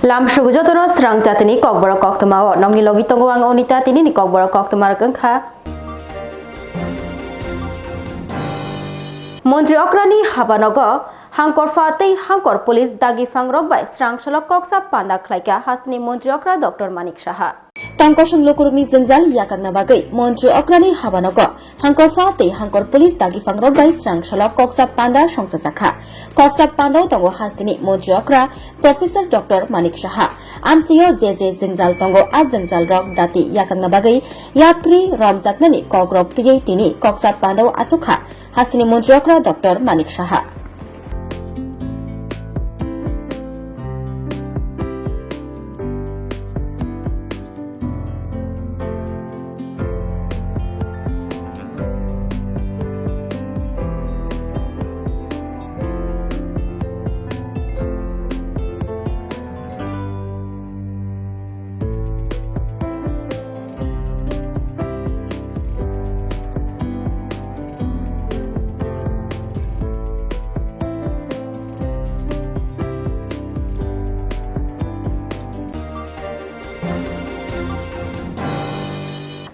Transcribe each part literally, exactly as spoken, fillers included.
Lamsugu jotono srang jatini kokborok koktwmao. Nokni logi tongo ang Onita, tinini kokborok koktwma rok wngkha. Montri okrani habanogo hangkor pha tei hangkor police dagi phangrok bai srang solo koksa panda khlaikha hasteni montri okra Doctor Manik Saha. Tangkosong lukurokni jwngjal yakakna bagwi montri okrani habanogo hangkor pha tei hangkor police dagi phangrok bai srang solo koksa panda songchajakha. Koksa pandao tongo hasteni montri okra Professor Doctor Manik Saha. Amchio je je jwngjal tongo, a jwngjalrok dati yakakna bagwi yapri romjaknani kokrok twiwi tini koksa pandao achukha hasteni montri okra Doctor Manik Saha.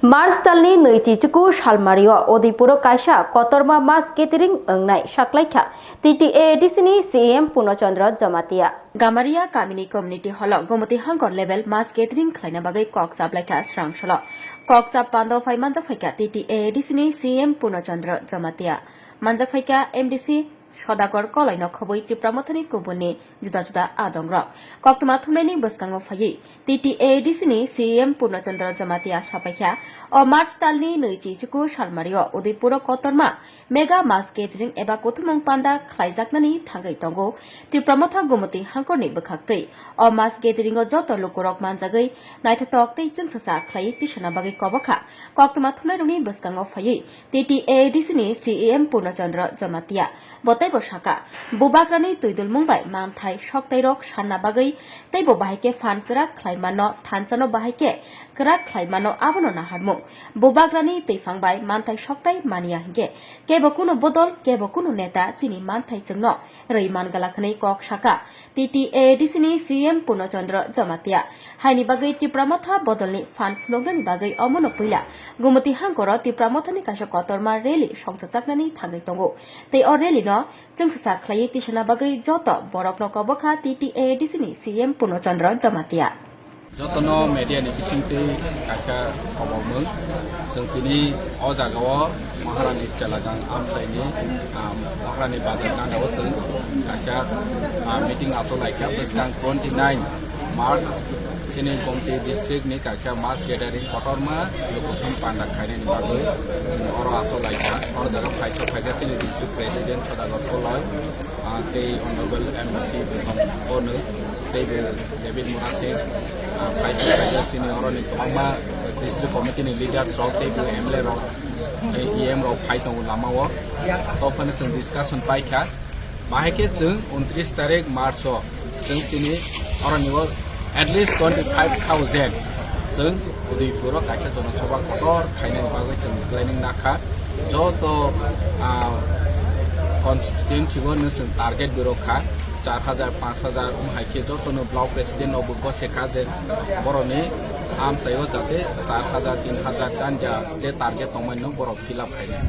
March talni nwichi chuku salmario Udaipuro kaisa kotorma mass gathering wngnai saklaikha T T A A D C ni C E M Purno Chandra Jamatia. Gamaria kamini community hall o Gomoti hangkor level mass gathering khlaina bagwi kok chaplaikha srang solo. Kok chap pando phai manjak phaikha T T A A D C ni C E M Purno Chandra Jamatia. Manjak phaikha M D C Sodagor Koloi no khobwi Tipra Mothani kubuni juda juda adongrok. Koktwma thumnaini bwskango phaiwi T T A A D C ni C E M Purno Chandra Jamatia sapaikha, o March talni nwichi chuku salmario Udaipuro kotorma mega mass gathering eba kuthumung panda khlaijaknani thangwi tongo Tipra Motha Gumoti hangkorni bwkhaktwi. O mass gathering o joto lukurok manjagwi naithothok tei chwngsacha khlaiwi tisana bagwi kobokha. Koktwma thumnairokni bwskango phaiwi T T A A D C ni C E M Purno Chandra Jamatia. Bo teibo saka, bubagrani twidulmung bai manthai soktairok sanna bagwi teibo bahai khe phan kwrak khlai mano, thanchano bahai khe kwrak khlai mano, abono naharmung. Bubagrani twiphang bai manthai soktai maniya hinkhe kebo kunu bodol, kebo kunu neta chini manthai chwngno rwi mangala hwnwi kok saka T T A A D C ni C E M Purno Chandra Jamatia. Haini bagwi Tipra Motha bodolni phan phunuknani bagwi omono puila Gumoti hangkoro Tipra Mothani kaisa kotorma rally songchajaknani thangwi tongo. Tei o rally no chwngsacha khlaiwi tisana bagwi joto borokno kobokha T T A A D C ni C E M Purno Chandra Jamatia. Jotono media ni bisingtwi kaisa khobor mung. Chwng tini o jaga o Maharani Chelagang Amchaini, ah, Maharani Bazar gana o chwng kaisa, ah, meeting achuk laikha. Bwskang twenty nine March chini Gomti district ni kaisa mass gathering kotorma lukuthum panda khainani bagwi chwng oro achuk laikha. Oro jaga phaisa phaikha chini district president Sodagar Koloi, ah, tei honorable M D C Bhumon Bono, tei David Murasing, ah, phaisa phaikha chini oroni kwbangma district committee ni leaders rok tei M L A rok, tei E M rok phai tongo lama o. Tophano chwng discussion paikha. Bahai khe chwng untris tarik March o chwng chini oroni o at least twenty five thousand chwng Udaipur o kaisa jonosobha kotor khainani bagwi chwng planning nakha. Joto, ah, constituency o no chwng target bo rwkha, char hajar, panch hajar wng hai khe jotono block president rokbo gosekha je boroni amchaio jate char hajar, tin hajar chanja je target tongmani no borok fill up khainai.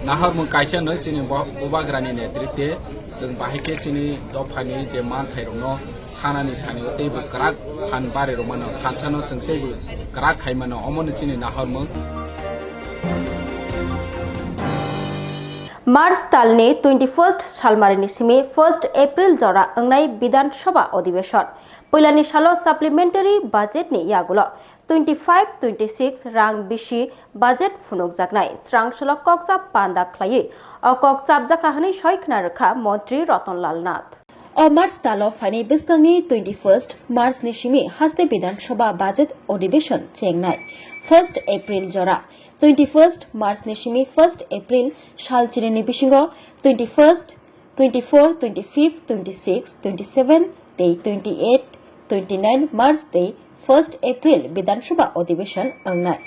Naharmung kaisa no chini bo-, bubagrani netritwe chwng bahai khe chini dophani je manthairokno sanani thani o teibo kwrak phan bari rwmano, thansa no chwng teibo kwrak khaimano, omono chini naharmung. March talni twenty first salmarini simi first April jora wngnai Bidhan Sabha Adhibeshon. Puilani salo supplementary budget ni yagulo twenty five twenty six rang bisi budget phunukjaknai srang solo kokchap panda khlaiwi o kok chapjakha hwnwi soi khna rwkha Montri Ratan Lal Nath. O March talo phainai bwskangni twenty first March ni simi haste Bidhan Sabha budget adhibeshon chengnai first April jora. Twenty first March ni simi first April sal chini ni bisingo twenty first, twenty four, twenty fifth, twenty six, twenty seven tei twenty eight, twenty nine March tei first April Bidhan Sabha adhibeshon wngnai.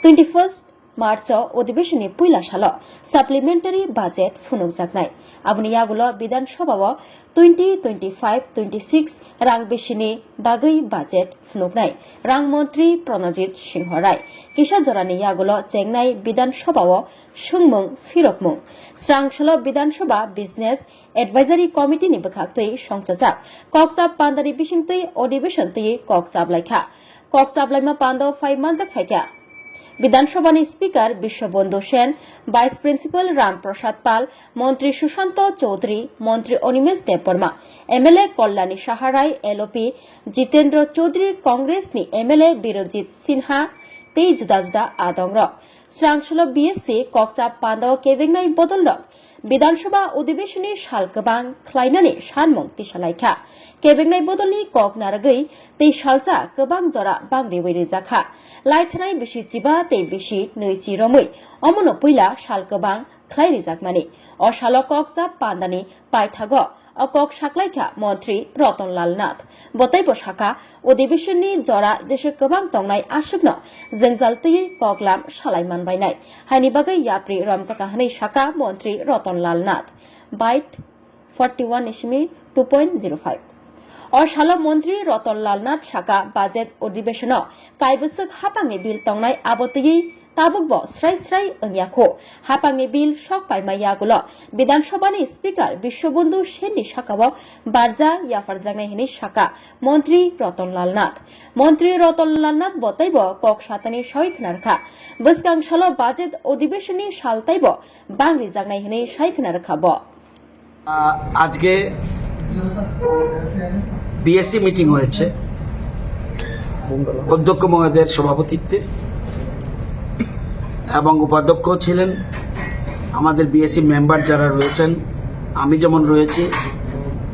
Twenty first March o odhibeshonni puila salo supplementary budget phunukjaknai. Aboni yagulo Bidhan Sabha o twenty twenty-five twenty-six rang bisini bagwi budget phunuknai rang montri Pranajit Singho Rai. Kisa jorani yagulo chengnai Bidhan Sabha o swngmung phirokmung. Srang salo Bidhan Sabha Business Advisory Committee ni bwkhaktwi songchajak kokchap pandani bisingtwi odhibeshon twi kokchap laikha. Kokchap laima pando phai manjak phaikha. Bidhan Sabha ni Speaker Biswabandhu Sen, Vice Principal Ram Prasad Pal, Montri Sushanto Chowdhury, Montri Animesh Debbarma, M L A Kalyani Saha Rai, L O P Jitendra Chowdhury, Congress ni M L A Birojit Sinha tei juda juda adongrok. Srang salo B S C kokchap pando kebengnai bodolrok Bidhan Sabha odhibeshonni sal kwbang khlainani sanmung tisalaikha. Kebengnai bodolni kok narwgwi tei salsa kwbang jora bangriwi rijakha. Laithanai bisi chiba tei bisi nwichi romwi omono puila sal kwbang khlai rijakmani. O salo kokchap pandani paithago o kok saklaikha Montri Ratan Lal Nath. Bo teibo sakha, odhibeshonni jora jese kwbang tongnai aswkno jwngjal twiwi koklam salai manbainai. Haini bagwi yapri romjakha hwnwi sakha Montri Ratan Lal Nath. Byte forty one isimi two point zero five. O salo Montri Ratan Lal Nath sakha, budget odhibeshono kaibwswk haphangni bill tongnai abo twiwi tabukbo srai srai wngya kho. Haphangni bill sok paima yagulo Bidhan Sabha ni Speaker Biswabandhu Sen ni sakao barja yapharjaknai hwnwi sakha Montri Ratan Lal Nath. Montri Ratan Lal Nath bo teibo kok satani sawi khna rwkha. Bwskang salo budget odhibeshonni sal teibo bang rijaknai hwnwi sai khna rwkha bo. আহ, আজকে BSc meeting হয়েছে অধ্যক্ষ মহোদয়ের সভাপতিত্বে এবং উপাধ্যক্ষ ছিলেন আমাদের BSc member যারা রয়েছেন, আমি যেমন রয়েছি,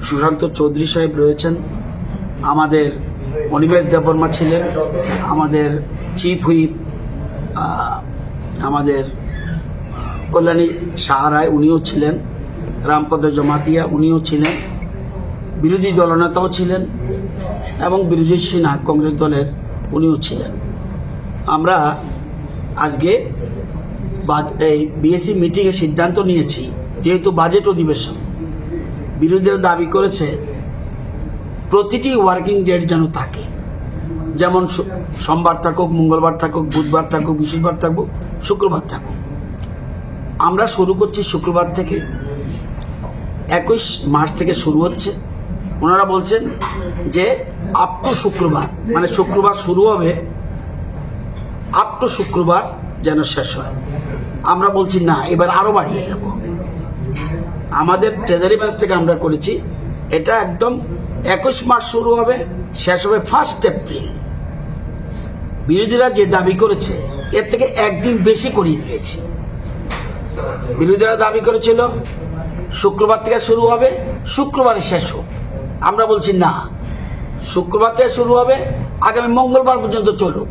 সুশান্ত চৌধুরী সাহেব রয়েছেন, আমাদের অনিমেষ দেববর্মা ছিলেন, আমাদের চিফ হুইপ, আহ, আমাদের কল্যাণী সাহা রায়, উনিও ছিলেন, রামপদ জমাতিয়া, উনিও ছিলেন, বিরোধী দলনেতাও ছিলেন এবং বিরোধী সিনহা কংগ্রেস দলের, উনিও ছিলেন। আমরা আজকে বাজ-, এই বিএসসি মিটিংয়ে সিদ্ধান্ত নিয়েছি, যেহেতু বাজেট অধিবেশন, বিরোধীরা দাবি করেছে প্রতিটি ওয়ার্কিং ডেট যেন থাকে, যেমন সো-, সোমবার থাকুক, মঙ্গলবার থাকুক, বুধবার থাকুক, বৃহস্পতিবার থাকুক, শুক্রবার থাকুক। আমরা শুরু করছি শুক্রবার থেকে, একুশ মার্চ থেকে শুরু হচ্ছে। ওনারা বলছেন যে আপ টু শুক্রবার, মানে শুক্রবার শুরু হবে, আপ টু শুক্রবার যেন শেষ হয়। আমরা বলছি, "না, এবার আরো বাড়িয়ে দেব।" আমাদের ট্রেজারি ব্রাঞ্চ থেকে আমরা করেছি, এটা একদম একুশ মার্চ শুরু হবে, শেষ হবে ফার্স্ট এপ্রিল। বিরোধীরা যে দাবি করেছে, এর থেকে একদিন বেশি করিয়ে দিয়েছি। বিরোধীরা দাবি করেছিল শুক্রবার থেকে শুরু হবে, শুক্রবারে শেষ হোক। আমরা বলছি, "না, শুক্রবার থেকে শুরু হবে, আগামী মঙ্গলবার পর্যন্ত চলুক।"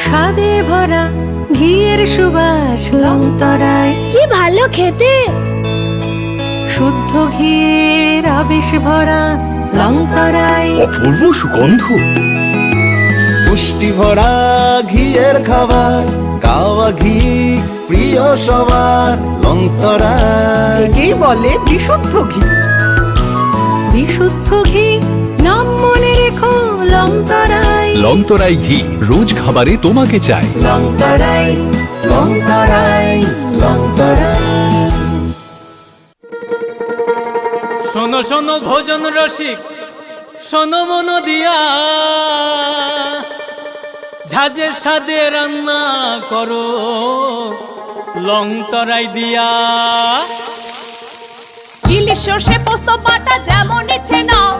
স্বাদে ভরা ঘিয়ের সুবাস লংতরাই। কি ভালো খেতে। শুদ্ধ ঘিয়ের আবেশ ভরা লংতরাই। অপূর্ব সুগন্ধ। পুষ্টি ভরা ঘিয়ের খাবার, গাওয়া ঘি প্রিয় সবার, লংতরাই। একেই বলে বিশুদ্ধ ঘি। বিশুদ্ধ ঘি, নাম মনে রেখো, লংতরাই। লংতরাই ঘি রোজ খাবারে তোমাকে চাই। লংতরাই, লংতরাই, লংতরাই। শোনো শোনো ভোজন রসিক, শোনো মন দিয়া, ঝাঁঝের স্বাদে রান্না করো লং তরাই দিয়া। ইলিশ সর্ষে পোস্ত বাটা যেমন ইচ্ছে নাও,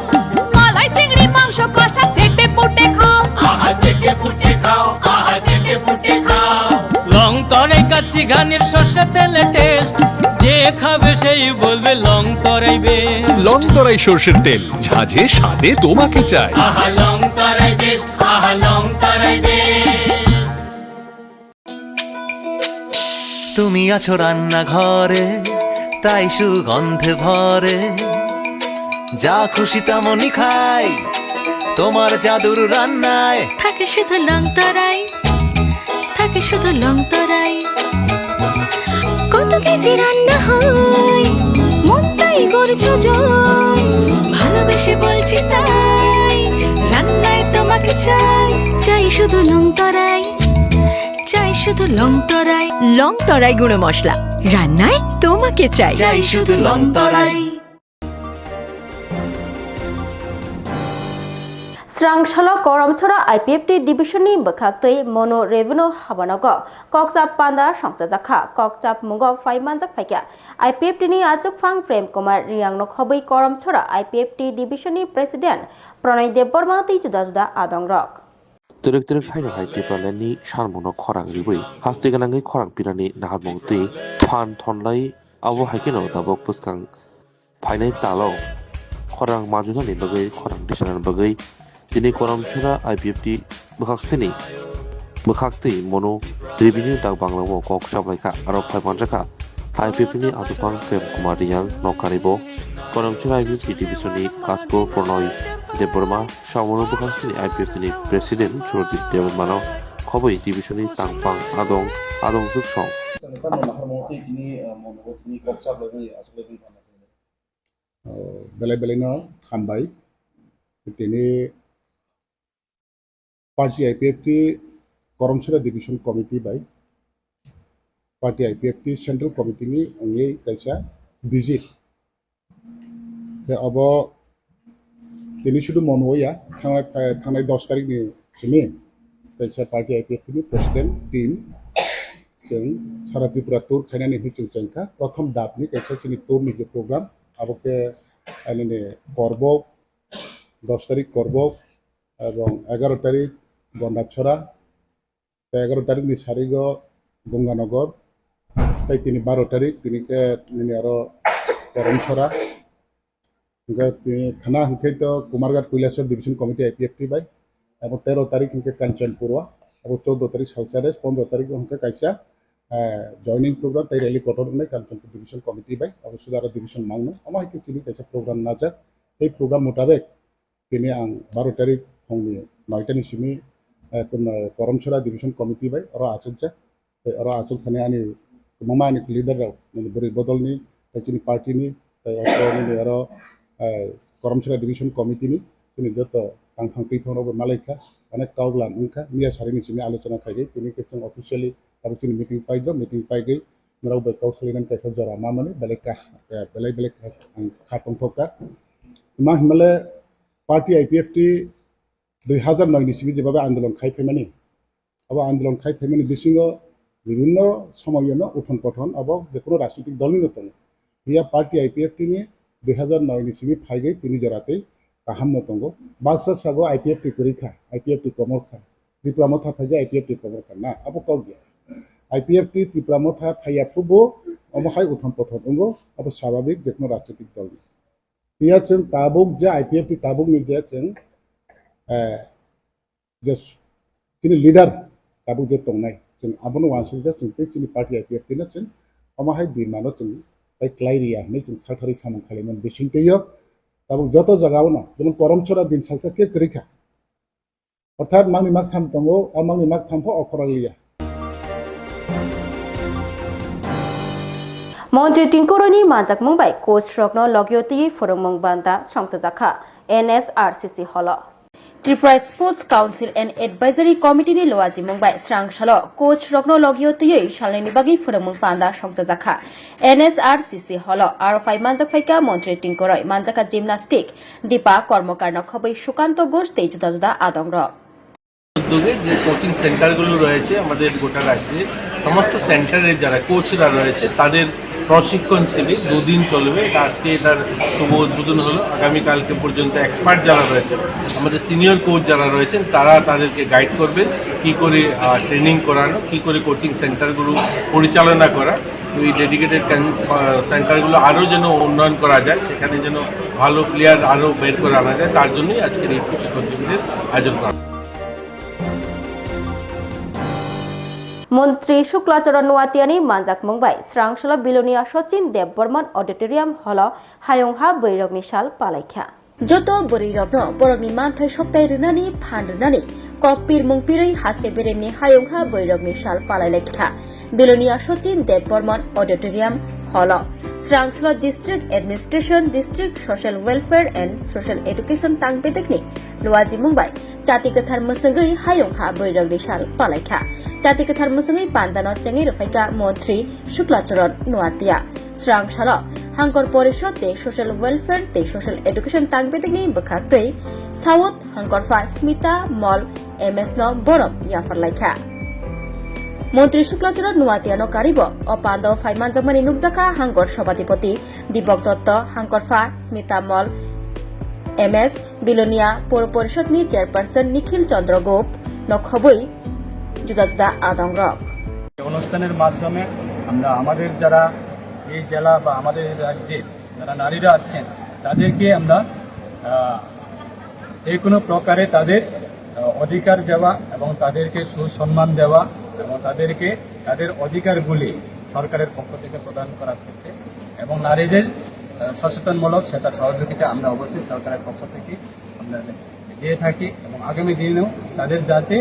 মালাই চিংড়ি মাংস কষা চেটে পুটে খাও। আহা চেটে পুটে খাও, আহা চেটে পুটে খাও। লং তরাই কাচ্চি ঘানির সর্ষে তেলে টেস্ট, যে খাবে সেই বলবে লং তরাই বেশ। লং তরাই সর্ষের তেল, ঝাঁঝে স্বাদে তোমাকে চাই। আহা লং তরাই বেশ, আহা লং তরাই বেশ। তুমি আছো রান্নাঘরে, তাই সুগন্ধে ভরে। যা খুশি তেমনই খাই, তোমার জাদুর রান্নায়। থাকে শুধু লং তরাই, থাকে শুধু লং তরাই। কত কেজি রান্না হয়, মনটাই করছো জয়। ভালোবেসে বলছি তাই, রান্নায় তোমাকে চাই। চাই শুধু লং তরাই, চাই শুধু লং তরাই। লং তরাই গুঁড়ো মশলা, রান্নায় তোমাকে চাই। চাই শুধু লং তরাই। Srangkhalo Koramchora I P F T division ni bwkhaktwi Monu revenue habanogo kokchap panda songchajakha. Kokchap mungo phai manjak phaikha I P F T ni achukphang Prem Kumar Riyang no khobwi Koramchora I P F T division ni president Pranay Debbarma tei juda juda adongrok. Twrwk twrwk haino hai Tipraland ni sanmungno khorang riwi haste gwnangwi khorang pinani naharmung twi phan thonlai, abo hai kheno tabuk bwskang phainai talo khorang majunani bagwi, khorang tisanani bagwi tini Koramchora I P F T bwkhaksini, bwkhaktwi Monu revenue dak bangla o kok chaplaikha, aro phai manjakha I P F T ni achukphang Prem Kumar Riyang no karibo Koramchora I P F T division ni Kaspo Pranay Debbarma, Saumano bwkhaksini I P F T ni President Surajit Debbarmano khobwi division ni tangphang adong adong juksong. Tamo naharmung twi tini, eh, mono tini kokchap lagwi aswk lagwi mano. Oh, belai belai no hambai. Tini party I P F T Koramchora Division Committee bai party I P F T Central Committee ni wngwi kaisa visit. Khe abo tini sudu mono ya, thangnai, thangnai dos tarik ni simi kaisa party I P F T ni president team chwng sara Tripura tour khainani hinwi chwng chengkha. Prothom dap ni kaisa chini tour ni je program, abo khe, eh, nini Korbok, dos tarik Korbok, ebong egaro tarik Gondapchora, tei egaro tarik ni sarigo Gonganagar, tei tini baro tarik tini khe nini aro Koramchora. Hingkhe tini khana hingkhe to Kumarghat Kailasor Division Committee I P F T bai, abo tero tarik hingkhe Kanchanpur o, abo choudo tarik Salchares, pondro tarik hingkhe kaisa, eh, joining program tei rally kotor wngnai Kanchanpur Division Committee bai, abo suda aro division mangno, omo hai khe chini kaisa program najak. Tei program mutabek tini ang baro tarik phungni noita ni simi, eh, kun-, eh, Koramchora Division Committee bai oro achukjak. Tei oro achuk thani ani kwbangma ani leader rok, nini bwrwi bodol ni, tei chini party ni, tei oro nini oro, eh, Koramchora Division Committee ni chini joto tangphang twiphang rok bo malaikha, onek kok lam wngkha, miya sari ni simi alochona khaigwi tini khe chwng officially tabuk chini meeting paidro, meeting paigwi norok bai kok solinani kaisa jora mamani belai kha, eh, belai belai kha, ang kha tongthok kha. Tma hinmale party I P F T dui hazar noi ni simi jebabe andolon khai phaimani, abo andolon khai phaimani bisingo bibinno somoyono uthon pothon abo jekono rajnitik dolnino tongo. Phiya party I P F T ni dui hazar noi ni simi phaigwi tini jora tei kahamno tongo. Baksa sago I P F T kwrwi kha, I P F T komor kha, Tipra Motha phaigwi I P F T komor kha. Na, abo kok ya. I P F T Tipra Motha phaiya phubo omo hai uthon pothon wngo, abo swabhabik jekono rajnitik dolni. Phiya chwng tabuk je I P F T tabukni je chwng, eh, je s-, chini leader, tabuk je tongnai, chwng abono uansukjak, chwng tei chini party I P F T no chwng omo hai birmano chwng tai klai riya hinwi chwng saktharwi samung khailaimani bisingtwi o tabuk joto jagao-no jemon Korom Sora din salsa khe kwrwi kha. Orthat mangni maktham tongo, a mangni maktham pho okhorok liya. Montri Tinku Royni manjakmung bai coach rokno logio twiwi phwrwngmung banda songtwjakha N S R C C holo. Tripura Sports Council and Advisory Committee ni luajimung bai srang salo coach rokno logio twiwi salnwini bagwi phwrwngmung banda songtwjakha N S R C C holo. Aro phai manjak phaikha Montri Tinku Roy, manjakha gymnastic, Dipa Kormokar no khobwi Sukanto Ghosh tei juda juda adongrok. উদ্যোগে যে কোচিং সেন্টারগুলো রয়েছে আমাদের গোটা রাজ্যে, সমস্ত সেন্টারে যারা কোচরা রয়েছে তাদের প্রশিক্ষণ শিবির দুদিন চলবে। এটা আজকে এটার শুভ উদ্বোধন হলো। আগামীকালকে পর্যন্ত এক্সপার্ট যারা রয়েছেন, আমাদের সিনিয়র কোচ যারা রয়েছেন, তারা তাদেরকে গাইড করবেন কী করে, আহ, ট্রেনিং করানো, কী করে কোচিং সেন্টারগুলো পরিচালনা করা। ওই ডেডিকেটেড সেন্টারগুলো আরও যেন উন্নয়ন করা যায়, সেখানে যেন ভালো প্লেয়ার আরও বের করে আনা যায়, তার জন্যই আজকের এই প্রশিক্ষণ শিবিরের আয়োজন করা। Montri Shukla Charan Noatiani manjakmung bai srang salo Bilonia Sachin Dev Burman Auditorium holo hayung ha bwrwirokni sal palaikha. Joto bwrwirokno borokni manthai soktai rwnani phan rwnani kok pir mung pirwi haste beremni hayung ha bwrwirokni sal palailaikha. Bilonia Sachin Dev Burman Auditorium holo srang salo District Administration, District Social Welfare and Social Education tang bedekni luajimung bai Chati kwthar mwswngwi hayung ha bwrwirokni sal palaikha. Chati kwthar mwswngwi pandano chengwi rwphaikha Montri Shukla Charan Noatia. Srang salo Hangkor Porishod tei Social Welfare tei Social Education tang bedekni bwkhaktwi South Hangkorpha Smita Mol M S no borom yapharlaikha. Montri Shukla Charan Noatia no karibo o pandao phai manjakmani nukjakha Hangkor Sobhatipoti Dibok Dotto, Hangkorpha Smita Mol M S, Bilonia Puro Porishod ni Chairperson Nikhil Chandra Gup no khobwi juda juda adong rok. এই অনুষ্ঠানের মাধ্যমে আমরা আমাদের যারা এই জেলা বা আমাদের এই রাজ্যে যারা নারীরা আছেন, তাদেরকে আমরা, আহ, যে কোনো প্রকারে তাদের, আহ, অধিকার দেওয়া এবং তাদেরকে সুসম্মান দেওয়া এবং তাদেরকে তাদের অধিকারগুলি সরকারের পক্ষ থেকে প্রদান করার ক্ষেত্রে এবং নারীদের, আহ, সচেতনমূলক সেটা সহযোগিতা আমরা অবশ্যই সরকারের পক্ষ থেকে আমরা দিয়ে থাকি এবং আগামী দিনেও তাদের যাতে,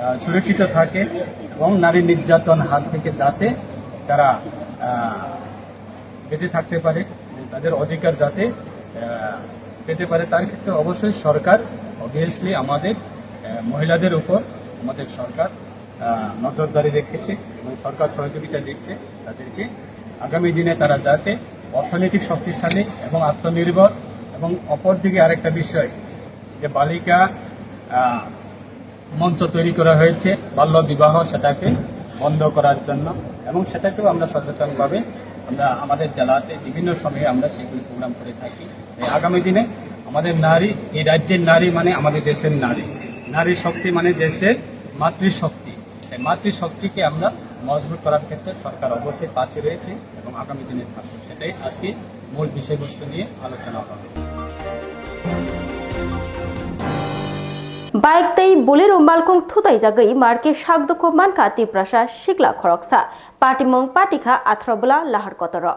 আহ, সুরক্ষিত থাকে এবং নারী নির্যাতন হাত থেকে যাতে তারা, আহ, বেঁচে থাকতে পারে এবং তাদের অধিকার যাতে, আহ, পেতে পারে, তার ক্ষেত্রে অবশ্যই সরকার, অবভিয়াসলি আমাদের, আহ, মহিলাদের উপর আমাদের সরকার, আহ, নজরদারি রেখেছে এবং সরকার সহযোগিতা দিচ্ছে তাদেরকে। আগামী দিনে তারা যাতে অর্থনৈতিক শক্তিশালী এবং আত্মনির্ভর, এবং অপরদিকে আরেকটা বিষয় যে বালিকা, আহ, মঞ্চ তৈরি করা হয়েছে বাল্য বিবাহ, সেটাকে বন্ধ করার জন্য, এবং সেটাকেও আমরা সচেতনভাবে আমরা আমাদের জেলাতে বিভিন্ন সময়ে আমরা সেগুলি প্রোগ্রাম করে থাকি। তাই আগামী দিনে আমাদের নারী, এই রাজ্যের নারী মানে আমাদের দেশের নারী, নারী শক্তি মানে দেশের মাতৃশক্তি। তাই মাতৃশক্তিকে আমরা মজবুত করার ক্ষেত্রে সরকার অবশ্যই পাশে রয়েছে এবং আগামী দিনে থাকবে, সেটাই আজকে মূল বিষয়বস্তু নিয়ে আলোচনা হবে। Bike tei Bolero malkhung thutaijagwi marke sakdukhu mankha Tiprasa sikla khoroksa, patimung patikha Atharobwla lahar kotoro.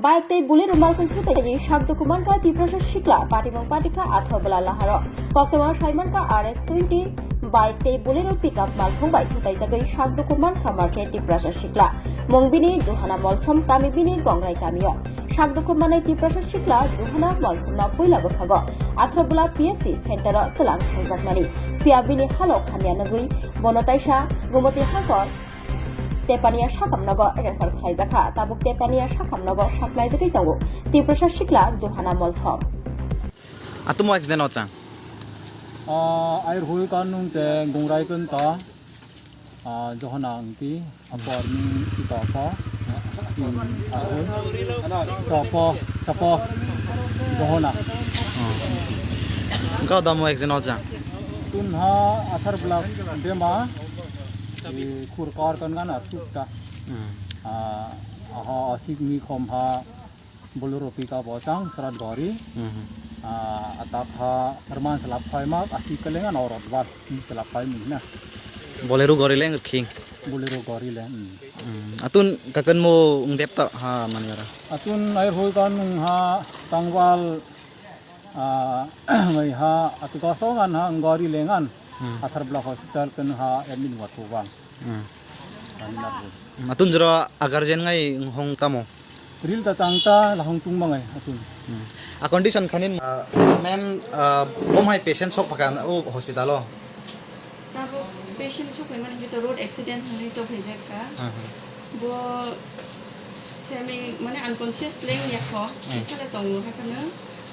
Bike tei Bolero malkhung thutaijagwi sakdukhu mankha Tiprasa sikla, patimung patikha Atharobwla laharo. Koktwma saimankha R S twenty bike tei Bolero pickup malkhung bai thutaijagwi sakdukhu mankha marke Tiprasa sikla. Mung bini Johana Molsom, kami bini Gongrai kamio. Sakdukhu manai Tiprasa sikla Johana Molsomno puila bwkhago Atharobwla P S C center-o twlang thangjakmani. Phiya bini halok hamya nugwi bono taisa Gumoti Hakor Tepania sakamnogo refer khlaijakha. Tabuk Tepania sakamnogo saknaijagwi tongo Tiprasa sikla Johana Molsom. Atumo accident ocha. Ah, air hui kanung te gungrai kun ta. Ah, Johana angki, apor ni sitopo. Tin, sahul. Topo, sapo. Johana. Engkau damo accident ocha. Tun ha Atharobwla dema. Di khur kar kan kan asuk ta. Hmm. Ah, aha asik ni khom ha Bolero pickup o chang srat gori. Hmm. Ah, atak ha herman selap khai mak asik kelengan orot bal selap khai mi na. Bolero gori leng khing. Bolero gori leng, hmm. Hmm. Atun kakan mo ung dep ta ha mani ora. Atun air hoi kan ung ha tangwal, ah, mai ha atu kosong an ha ung gori lengan. Hmm. Athar block hospital kan ha admit wat hobang. Hmm. Ani narbo. Hmm. Atun jero a guardian ngai hong tamo. Ril ta chang ta lahong tung mangai atun. Hmm. A condition khanin, ah, ma'am, ah, bom hai patient sok phakan o hospital o. Tabuk patient sokphaimani hwnkhe to road accident hwnwi tongphaijakha. Aha. Bo semi, mane unconscious leng yakho, hmm, bisale tongo, haikhe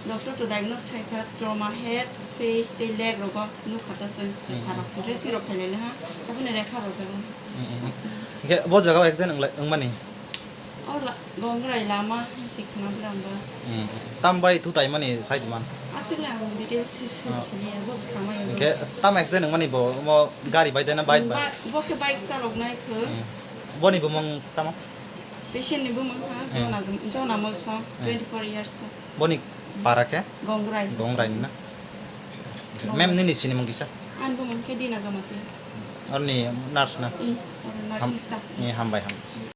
doctor to diagnose khaikha trauma head, face tei leg rogo nukha ta se, hmm, sarok dressing rok khailai ha, aboni rekha rojak. Hmm, hmm. Hwnkhe bo jaga o accident wngmani? O la-, Gongrai lama si khna bwrang ba. Hmm. Tam bai thu taimani sai di man. Aswk le ang details si, si, ah, sini ya, bo samai. Hwnkhe tam accident wngmani bo, mo gari bai dena bike bai? Ba-, bo khe bike chalok nai kho. Hmm. Boni bumung tamo? Patient ni bumung ha, hmm, Jona, Jona Molsong, hmm, twenty four years to. Boni para khe? Gongrai. Gongrai ni na? Gongrai. Ma'am nini sinimung kisa? Ani bumung khe Dina Jamatia. Orni nurse na? Hmm, orni nursing staff. Ham-, eh, hambai, hambai.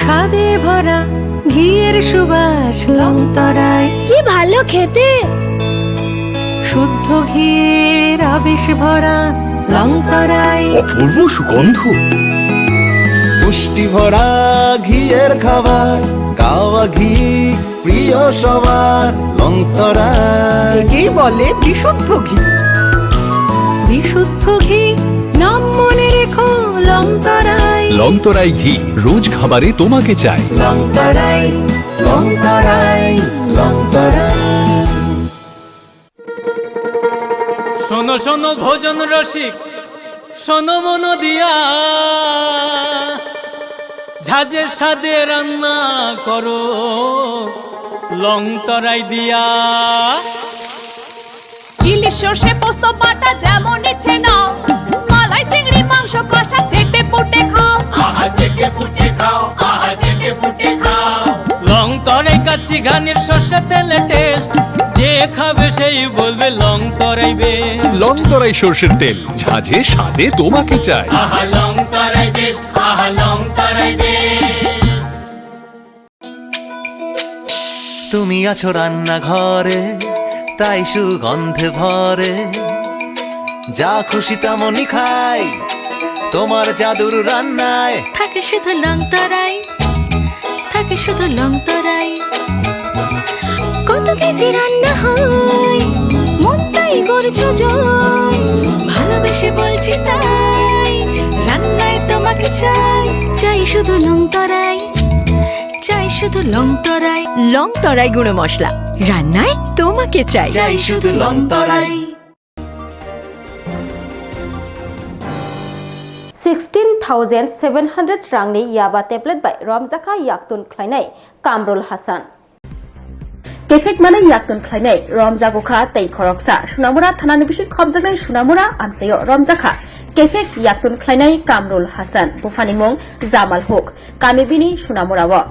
স্বাদে ভরা ঘিয়ের সুবাস লংতরাই। কি ভালো খেতে! শুদ্ধ ঘিয়ের আবেশ ভরা লংতরাই। অপূর্ব সুগন্ধ। পুষ্টি ভরা ঘিয়ের খাবার, গাওয়া ঘি প্রিয় সবার লংতরাই। একেই বলে বিশুদ্ধ ঘি। বিশুদ্ধ ঘি, নাম মনে রেখো লংতরাই। লংতরাই ঘি, রোজ খাবারে তোমাকে চাই। লংতরাই, লংতরাই, লংতরাই। শোনো শোনো ভোজন রসিক, শোনো মন দিয়া, ঝাঁঝের স্বাদে রান্না করো লং তরাই দিয়া। ইলিশ সর্ষে পোস্ত বাটা যেমন ইচ্ছে নাও, মালাই চিংড়ি মাংস কষা চেটে পুটে খাও। আহা চেটে পুটে খাও, আহা চেটে পুটে খাও। লং তরাই কাচ্চি ঘানির সর্ষে তেলে টেস্ট, যে খাবে সেই বলবে লং তরাই বেস্ট। লং তরাই সর্ষের তেল, ঝাঁঝে স্বাদে তোমাকে চাই। আহা লং তরাই বেস্ট, আহা লং তরাই বেস্ট। তুমি আছো রান্নাঘরে, তাই সুগন্ধে ভরে যা খুশি তেমনই খাই তোমার জাদুর রান্নায়। থাকে শুধু লং তরাই, থাকে শুধু লং তরাই। কত কেজি রান্না হয়, মনটাই করছো জয়। ভালোবেসে বলছি তাই, রান্নায় তোমাকে চাই, চাই শুধু লং তরাই। চাই শুধু লং তরাই। লং তরাই গুঁড়ো মশলা, রান্নায় তোমাকে চাই। চাই শুধু লং তরাই। Sixteen thousand seven hundred rangni yaba tablet bai romjakha yaktun khlainai Kamrul Hasan. Kefek manwi yaktun khlainai romjagokha tei khoroksa Sunamura thanani bising khopjaknai Sunamura amchaio romjakha kefek yaktun khlainai Kamrul Hasan, buphani mung Jamal Huk, kami bini Sunamura o.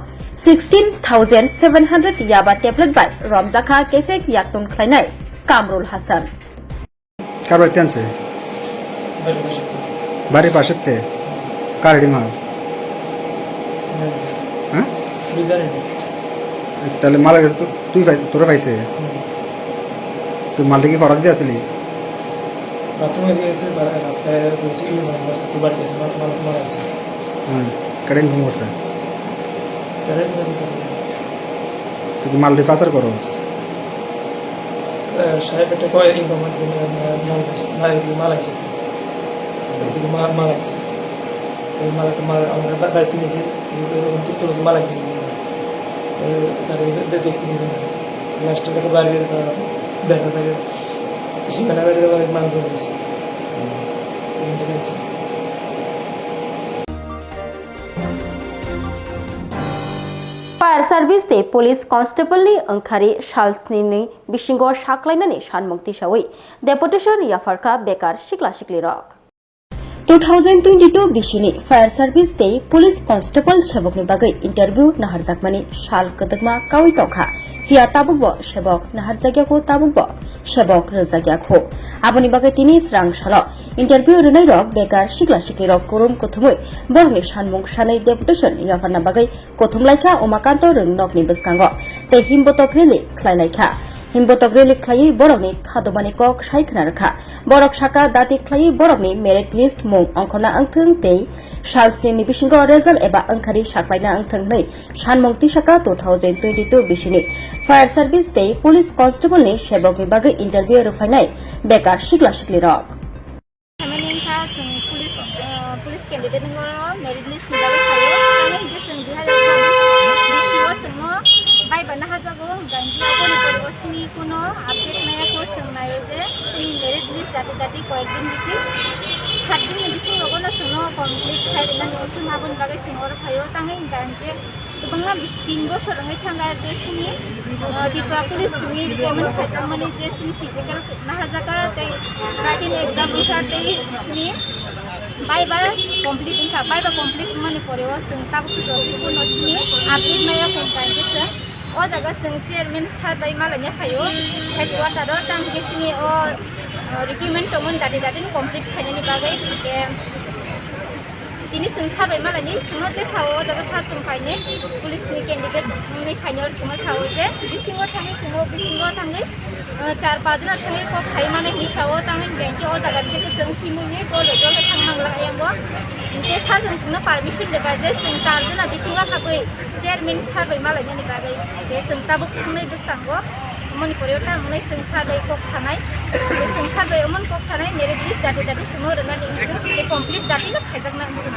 Sixteen thousand seven hundred yaba tablet bai romjakha kefek yaktun khlainai Kamrul Hasan. কার বাড়িতে আনছে? বাড়ির পাশেতে। বাড়ির পাশেতে? কার এটি মাল? হ্যাঁ। হ্যাঁ? আমি জানি না। তাহলে মালের কাছে তো তুই পাই-, তোরা পাইছে? হুম। তুই মালটা কি ফরা দিতে আসলি? বাথরুমে গেছে, বা-, রাতে বলছি, "এই মাল মারছে, তুই বাড়ি গেছে, মাল, মাল, মাল আছে।" হ্যাঁ, কারেন্ট ঘুম আছে। কারেন্ট ঘুম আছে, কারেন্ট ঘুম আছে। তুই কি মাল রিফাসার করো? এ, সাহেব একটা কয় ইনকাম আছে, না, না, না, না, এদিকে মাল আছে। এদিকে মা-, মাল আছে। এই মাল একটা মাল, আমরা বা-, বাড়িতে নিয়েছি, এরকম তো তুলেছে, মাল আছে কিন্তু না। এ, তার এই দে-, দেখছি কিন্তু না। লাস্টে দেখো বাড়ি, দেখা থাকে। সেখানে বাড়ি, বাড়ি মাল ধরে গেছে। এখান থেকে আছে। Fire service tei police constable ni wngkhari sal snini bisingo saklainani sanmung tisawi deputation yapharkha bekar sikla siklirok. Two thousand twenty-two bisini fire service tei police constable sebokni bagwi interview naharjakmani sal kwdwkma kawi tongkha, phiya tabukbo sebok naharjakyago, tabukbo sebok rwjakyakho. Aboni bagwi tini srang salo interview rwnairok bekar sikla siklirok kurum kuthumwi borokni sanmung sanwi deputation yapharna bagwi kuthum laikha Umakanto rwng nokni bwskango tei himbotok rally khlai laikha. Himbotok rally khlaiwi borokni khadomani kok sai khna rwkha. Borok saka dati khlaiwi borokni merit list mung ongkhorna wngthwng tei sal snini bisingo result eba wngkhari saklaina wngthwng hwnwi sanmung tisaka two thousand twenty-two bisini fire service tei police constable ni sebokni bagwi interview rwphainai bekar sikla siklirok. Thangmani wngkha chwng police, ah, police candidate wngwi merit list ni bagwi phaio. Tamni hwnkhe chwng dui hazar chhabbish bisingo chwngno bai ba naharjago, hwnkha hwnkhe aboni pore o simi kuno update maya khe chwng naio je chini merit list jati jati koyek din bising, saat din ni bising rogo no chwngno complete khai rwnani, chwng aboni bagwi chwng oro phaio. Tamni hwnkha hwnkhe kwbangma bis-, tin bosor wngwi thangkha je chini, ah, Tripura Police ni recruitment khaijakmani je chini physical naharjakha tei written exam wngkha tei chini viva complete wngkha. Viva complete wngmani pore o chwng tabuk jodi kuno chini update maya phone kainwi chwng o jaga chwng chairman sir bai malaina phaio headquarter o, tang khe chini o, ah, recruitment tongmani dati dati complete khainani bagwi hwnkhe Tini chwng sabai malani chwngno je sao, o jaga sa chwng phaini police ni candidate wngwi phaini oro chwngno sao je bisingo thangwi chwngno bisingo thangwi, uh, char pach jona thangwi kok sai mano hinwi sao, tangwi hwnkhe o jaga theke chwng thimwi ni dole dole thang mangla yango. Hinkhe sa chwng chwngno permission rwkha je chwng char jona bisingo thangwi chairman sabai malainani bagwi. Hinkhe chwng tabuk thangwi bwskango. Moni pore o tang nai chwng sa bai kok sanai. Chwng sa bai omon kok sanai, mere di jati jati sumo rwna di, de complete jati no khaijak na wngkha.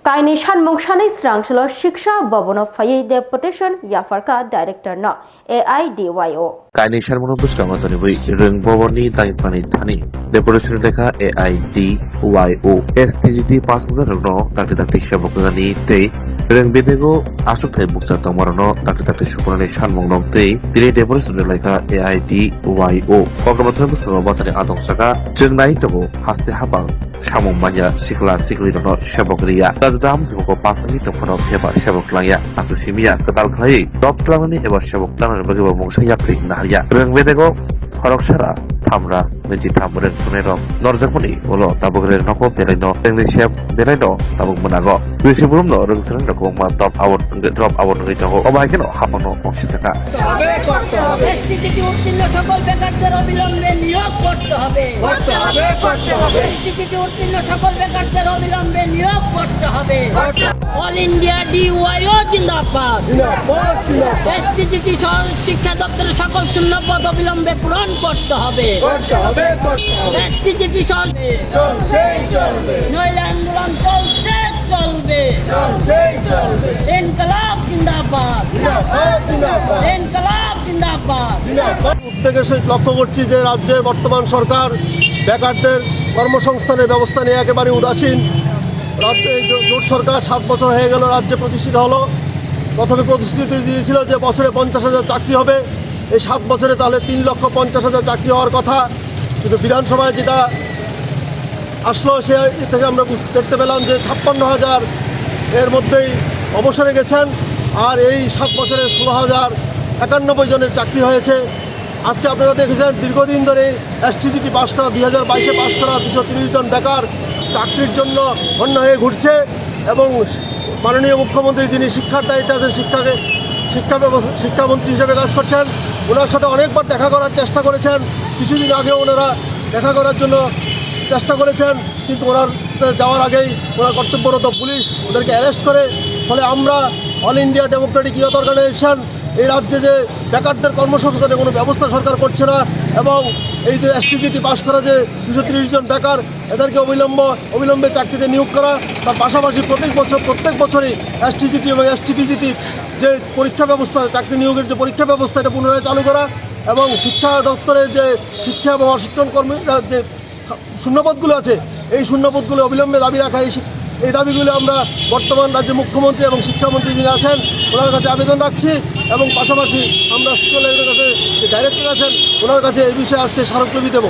Kaini sanmung sanai srang salo Shiksha Bhavan o phaiwi deputation yapharkha director no A I D Y O. Kaini sanmungno bwskango tonwi rwng boborni tangwi phani thani deputation lekha A I D Y O S T G T passenger rokno dakti dakti sebok rwnani tei rwng bedego achukthai bukcha tongmarokno dakti dakti sukurani sanmung nong tei tini deputation lekha A I D Y O. Kokrwma thani bwskango bwthani adong saka chwng nai tongo haste hapang samung manya sikla sikli rokno sebok riya. Juda juda amsukgo pasangni tongphano phepar sebok tlangya. Aswk simiya kwtal khlaiwi job tlangnani eba sebok tlangnani bagwi bo mungsa yapri naharya. Rwng bedego khoroksara thamra Jitham rwng thwngnairok norjakmani ulo tabuk rwng nogo belaino rwngni sep belaino tabuk mwnago. Bisi boromno rwng swrwng rok kwbangma drop out wngwi, drop out wngwi tongo. Obo hai kheno haphangno mokse thangkha. করতে হবে, করতে হবে। এসটিজিটি উত্তীর্ণ সকল বেকারদের অবিলম্বে নিয়োগ করতে হবে। করতে হবে, করতে হবে। এসটিজিটি উত্তীর্ণ সকল বেকারদের অবিলম্বে নিয়োগ করতে হবে। করতে হবে। অল ইন্ডিয়া ডিওয়াইও জিন্দাবাদ। জিন্দাবাদ, জিন্দাবাদ। এসটিজিটি সহ শিক্ষা দপ্তরের সকল শূন্য পদ অবিলম্বে পূরণ করতে হবে। করতে হবে, করতে হবে। এসটিজিটি সহ চলছেই চলবে। নইলে আন্দোলন চলছে চলবে। চলছেই চলবে। ইনকলাব জিন্দাবাদ। জিন্দাবাদ, জিন্দাবাদ। ইনকলাব জিন্দাবাদ। জিন্দাবাদ। উদ্বেগের সহিত লক্ষ্য করছি যে রাজ্যে বর্তমান সরকার বেকারদের কর্মসংস্থানের ব্যবস্থা নিয়ে একেবারে উদাসীন। রাজ্যে এই জো-, জোট সরকার সাত বছর হয়ে গেল, রাজ্যে প্রতিষ্ঠিত হলো। প্রথমে প্রতিশ্রুতি দিয়েছিল যে বছরে পঞ্চাশ হাজার চাকরি হবে, এই সাত বছরে তাহলে তিন লক্ষ পঞ্চাশ হাজার চাকরি হওয়ার কথা, কিন্তু বিধানসভায় যেটা আসলো, সে থেকে আমরা বুঝ-, দেখতে পেলাম যে ছাপ্পান্ন হাজার এর মধ্যেই অবসরে গেছেন, আর এই সাত বছরে ষোলো হাজার একানব্বই জনের চাকরি হয়েছে। আজকে আপনারা দেখেছেন, দীর্ঘদিন ধরে এসটিজিটি পাস করা, দুই হাজার বাইশে পাস করা দুশো তিরিশ জন বেকার চাকরির জন্য হন্য হয়ে ঘুরছে, এবং মাননীয় মুখ্যমন্ত্রী, যিনি শিক্ষার দায়িত্বে আছেন, শিক্ষাকে, শিক্ষা ব্যবস্থা, শিক্ষামন্ত্রী হিসেবে কাজ করছেন, ওনার সাথে অনেকবার দেখা করার চেষ্টা করেছেন। কিছুদিন আগে ওনারা দেখা করার জন্য চেষ্টা করেছেন, কিন্তু ওনার যাওয়ার আগেই ওনার কর্তব্যরত পুলিশ ওদেরকে অ্যারেস্ট করে। ফলে আমরা all India democratic youth organisation এই রাজ্যে যে বেকারদের কর্মসংস্থানের কোনো ব্যবস্থা সরকার করছে না, এবং এই যে এসটিজিটি পাস করা যে দুশো তিরিশ জন বেকার, এদেরকে অবিলম্ব অবিলম্বে চাকরিতে নিয়োগ করা, তার পাশাপাশি প্রত্যেক বছর, প্রত্যেক বছরই এসটিজিটি এবং এসটিপিজিটি যে পরীক্ষা ব্যবস্থা, চাকরি নিয়োগের যে পরীক্ষা ব্যবস্থা, এটা পুনরায় চালু করা, এবং শিক্ষা দপ্তরের যে শিক্ষা এবং অশিক্ষণ কর্মী, আহ, যে শূন্যপদগুলো আছে, এই শূন্যপদগুলো অবিলম্বে দাবি রাখা, এই শি-, এই দাবিগুলো আমরা বর্তমান রাজ্যের মুখ্যমন্ত্রী এবং শিক্ষামন্ত্রী যিনি আছেন, ওনার কাছে আবেদন রাখছি, এবং পাশাপাশি আমরা স্কুলের কাছে যে ডাইরেক্টর আছেন, ওনার কাছে এই বিষয়ে আজকে স্মারকলিপি দেবো।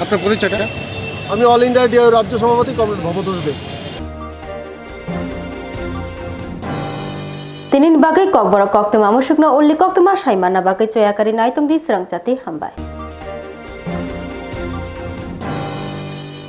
আপনার পরিচয়টা? আমি অল ইন্ডিয়া ডিওয়াই রাজ্য সভাপতি কমরেড ভবতোষ দে। Tinin bagwi kokborok koktwma musukno uli koktwma sai manna bagwi choya kari nai tongdi srang chati hambai.